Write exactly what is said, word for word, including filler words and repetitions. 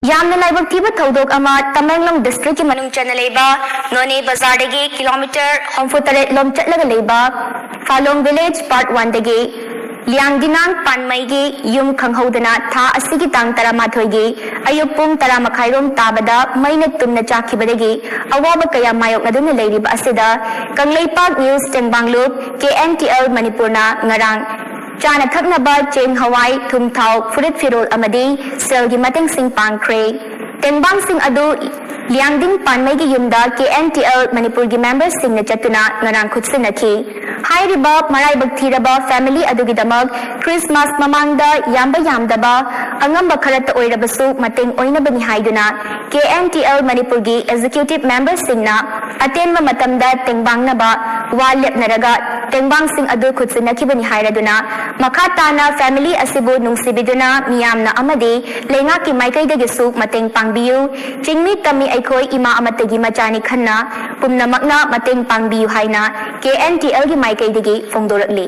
ꯌꯥꯝꯅ ꯂꯥꯏꯕꯛ ꯊꯤꯕ ꯊꯧꯗꯣꯛ ꯑꯃ ꯇꯃꯦꯡꯂꯣꯡ ꯗꯤꯁꯇ꯭ꯔꯤꯛꯀꯤ ꯃꯅꯨꯡ ꯆꯟꯅ ꯂꯩꯕ ꯅꯣꯅꯦ ꯕꯖꯥꯔꯗꯒꯤ ꯀꯤꯂꯣꯃꯤꯇꯔ ꯍꯨꯝꯐꯨ ꯇꯔꯦꯠ ꯂꯣꯝ ꯆꯠꯂꯒ ꯂꯩꯕ ꯐꯥꯂꯣꯡ ꯚꯤꯂꯦꯖ ꯄꯥꯔꯠ ꯋꯥꯟꯗꯒꯤ ꯂꯤꯌꯥꯡꯗꯤꯅꯥꯡ ꯄꯥꯟꯃꯩꯒꯤ ꯌꯨꯝ ꯈꯪꯍꯧꯗꯅ ꯊꯥ ꯑꯁꯤꯒꯤ ꯇꯥꯡ ꯇꯔꯥꯃꯥꯊꯣꯏꯒꯤ ꯑꯌꯨꯛ ꯄꯨꯡ ꯇꯔꯥ ꯃꯈꯥꯏꯔꯣꯝ ꯇꯥꯕꯗ ꯃꯩꯅ ꯇꯨꯝꯅ ꯆꯥꯛꯈꯤꯕꯗꯒꯤ ꯑꯋꯥꯕ ꯀꯌꯥ ꯃꯥꯌꯣꯛꯅꯗꯨꯅ ꯂꯩꯔꯤꯕ ꯑꯁꯤꯗ ꯀꯪꯂꯩꯄꯥꯛ ꯅ꯭ꯌꯨꯁ ꯇꯦꯡꯕꯥꯡꯂꯨꯞ ꯀꯦ ꯑꯦꯟ ꯇꯤ ꯑꯦꯜ ꯃꯅꯤꯄꯨꯔꯅ ꯉꯔꯥꯡ ꯆꯥꯅ ꯊꯛꯅꯕ ꯆꯦꯡ, ꯍꯋꯥꯏ, ꯊꯨꯝ, ꯊꯥꯎ, ꯐꯨꯔꯤꯠ ꯐꯤꯔꯣꯜ ꯑꯃꯗꯤ ꯁꯦꯜꯒꯤ ꯃꯇꯦꯡꯁꯤꯡ ꯄꯥꯡꯈ꯭ꯔꯦ꯫ ꯇꯦꯡꯕꯥꯡꯁꯤꯡ ꯑꯗꯨ ꯂꯤꯌꯥꯡꯗꯤꯡ ꯄꯥꯟꯃꯩꯒꯤ ꯌꯨꯝꯗ ꯀꯦ ꯑꯦꯟ ꯇꯤ ꯑꯦꯜ ꯃꯅꯤꯄꯨꯔꯒꯤ ꯃꯦꯝꯕꯔꯁꯤꯡꯅ ꯆꯠꯇꯨꯅ ꯉꯔꯥꯡ ꯈꯨꯠꯁꯤꯟꯅꯈꯤ꯫ ꯍꯥꯏꯔꯤꯕ ꯃꯔꯥꯏꯕꯛ ꯊꯤꯔꯕ ꯐꯦꯃꯤꯂꯤ ꯑꯗꯨꯒꯤꯗꯃꯛ ꯈ꯭ꯔꯤꯁꯃꯥꯁ ꯃꯃꯥꯡꯗ ꯌꯥꯝꯕ ꯌꯥꯝꯗꯕ ꯑꯉꯝꯕ ꯈꯔꯇ ꯑꯣꯏꯔꯕꯁꯨ ꯃꯇꯦꯡ ꯑꯣꯏꯅꯕꯅꯤ ꯍꯥꯏꯗꯨꯅ ꯀꯦ ꯑꯦꯟ ꯇꯤ ꯑꯦꯜ ꯃꯅꯤꯄꯨꯔꯒꯤ ꯑꯦꯛꯖꯤꯀ꯭ꯌꯨꯇꯤꯚ ꯃꯦꯝꯕꯔꯁꯤꯡꯅ ꯑꯇꯦꯟꯕ ꯃꯇꯝꯗ ꯇꯦꯡꯕꯥꯡꯅꯕ ꯋꯥ ꯂꯦꯞꯅꯔꯒ ꯇꯦꯡꯕꯥꯡꯁꯤꯡ ꯑꯗꯨ ꯈꯨꯠꯁꯤꯟꯅꯈꯤꯕꯅꯤ ꯍꯥꯏꯔꯗꯨꯅ ꯃꯈꯥ ꯇꯥꯅ ꯐꯦꯃꯤꯂꯤ ꯑꯁꯤꯕꯨ ꯅꯨꯡꯁꯤꯕꯤꯗꯨꯅ ꯃꯤꯌꯥꯝꯅ ꯑꯃꯗꯤ ꯂꯩꯉꯥꯛꯀꯤ ꯃꯥꯏꯀꯩꯗꯒꯤꯁꯨ ꯃꯇꯦꯡ ꯄꯥꯡꯕꯤꯌꯨ꯫ ꯆꯤꯡꯃꯤ ꯇꯝꯃꯤ ꯑꯩꯈꯣꯏ ꯏꯃꯥ ꯑꯃꯠꯇꯒꯤ ꯃꯆꯥꯅꯤ ꯈꯟꯅ ꯄꯨꯝꯅꯃꯛꯅ ꯃꯇꯦꯡ ꯄꯥꯡꯕꯤꯌꯨ ꯍꯥꯏꯅ ꯀꯦ ꯑꯦꯟ ꯇꯤ ꯑꯦꯜꯒꯤ ꯃꯥꯏꯀꯩꯗꯒꯤ ꯐꯣꯡꯗꯣꯔꯛꯂꯤ꯫